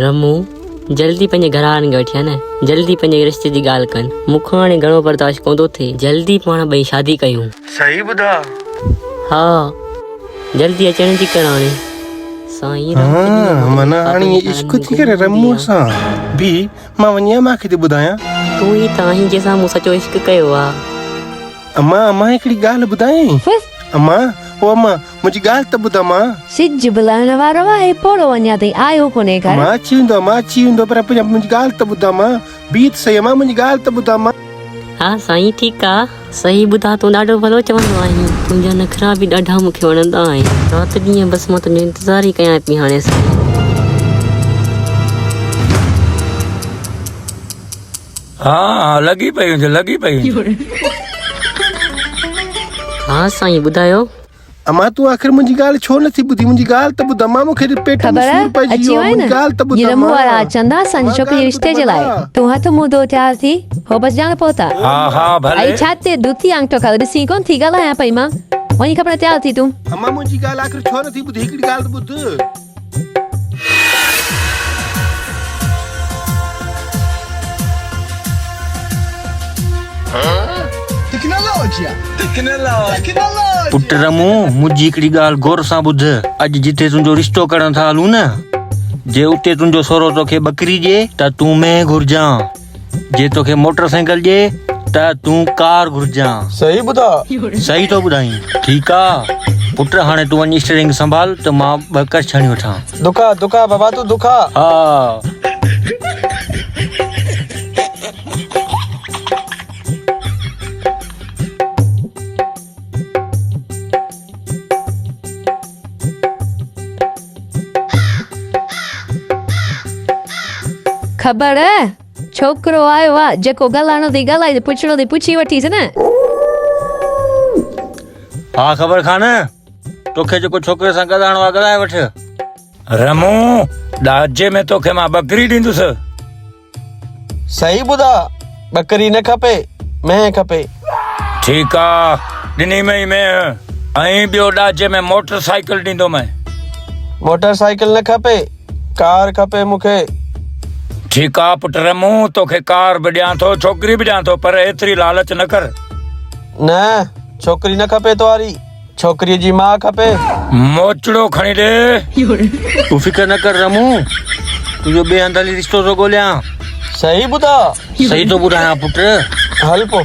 رمون، جلدي پنهنجي گهر وارن کي وٺي آ نه، جلدي پنهنجي رشتي جي ڳالهه ڪن. مون کان هاڻي گهڻو برداشت ڪونه ٿو ٿئي. جلدي پاڻ ٻئي شادي ڪيون. صحيح ٻڌاء. ها، جلدي اچڻ جي ڪر هاڻي. سائين رات ڏينهن ها، مان معنيٰ تنهنجي هاڻي خوابن ائين کي عشق خيالن ٿي ۾ ڪري گم رمونء هوندي آ. سان. بيهه، مان وڃي امان کي ٿي ٻڌايان. تون ئي ته آهين جنهن سان مون سچو عشق ڪيو آ. امان، امان هڪڙي ڳالهه ٻڌايانء؟ ڦس. امان، او امان، منهنجي ڳالهه ته ٻڌ امان. سج به لهڻ وارو آهي، پوڙهو اڃا تائين آيو ڪونهي گهر. امان اچي ويندو، امان اچي ويندو، پر منهنجي ڳالهه ته ٻڌ امان. بيهه ته سهي امان، منهنجي ڳالهه ته ٻڌ امان. ها سائين ٺيڪ آ. صحيح ٻڌاء تون ڏاڍو ڀلو چوندو آهين. تنهنجا نخرا به ڏاڍا مون کي وڻندا آهن. رات ڏينهن بس مان تنهنجو انتظار ئي ڪيان پئي هاڻي سائين. ها ها لڳي پئي هجي لڳي پئي هجي. ها سائين ٻڌايو. امان تون آخر منهنجي ڳالهه ڇو نٿي ٻڌين منهنجي ڳالهه ته ٻڌ امان مون کي پيٽ ۾ خبر سور پئجي اچي ويو آهي وئي منهنجي نه ڳالهه ته ٻڌ جي رمون امان وارا اچن ٿا اسان جي امان ڇوڪري جي ڳالهه رشتي ٻڌ جي لاء امان تون هٿ منهن ڌو تيار ٿي هو بس ڄاڻ پهتا ها ها ڀلي. ائي ڇا تي ڌوتي آڱٺو کاڌو ڏسين ڪونه ٿي ڳالهايان پئي مان وڃي کپڻ تيار ٿي تون. امان منهنجي ڳالهه آخر ڇو نٿي ٻڌين هڪڙي ڳالهه ته ٻڌ. پٽ رمون، منهنجي هڪڙي ڳالهه غور سان ٻڌ. اڄ جتي تنهنجو رشتو ڪرڻ ٿا هلون نه، جي اتي تنهنجو سهرو توکي ٻڪري ڏئي ته تون مينهن گهرجان. جي توکي موٽر سائيڪل ڏئي ته تون ڪار گهرجان. صحيح ٻڌاء. صحيح ٿو ٻڌائين. ٺيڪ آ پٽ هاڻي تون وڃ اسٽيرنگ سنڀال ته مان ٻه ڪش هڻي وٺان. دکا دکا بابا تون دکا. ها. خبر ڇوڪرو آيو آ جيڪو ڳالهائڻو اٿئي ڳالهائي پڇڻو اٿئي پڇي وٺيس نه. ها خبر خان توکي جيڪو ڇوڪري سان ڳالهائڻو آ ڳالهائي وٺ. رمون ڏاجي ۾ توکي مان ٻڪري ڏيندس. صحيح ٻڌاء ٻڪري نه کپي مينهن کپي. ٺيڪ آ ڏني مئي مينهن ۽ ٻيو ڏاجي ۾ موٽر سائيڪل ڏيندومئي. موٽر سائيڪل نه کپي ڪار کپي مون کي. ٺيڪ آ پٽ رمون توکي ڪار به ڏيان ٿو ڇوڪري به ڏيان ٿو پر ايتري لالچ نه ڪر. نه ڇوڪري نه کپي تواري ڇوڪري جي ماء کپي. موچڙو کڻي ڏي. تون فڪر نه ڪر رمون تنهنجو ٻئي هنڌ هلي رشتو ٿو ڳوليان. صحيح ٻڌاء. صحيح ٿو ٻڌايان پٽ. هل پو.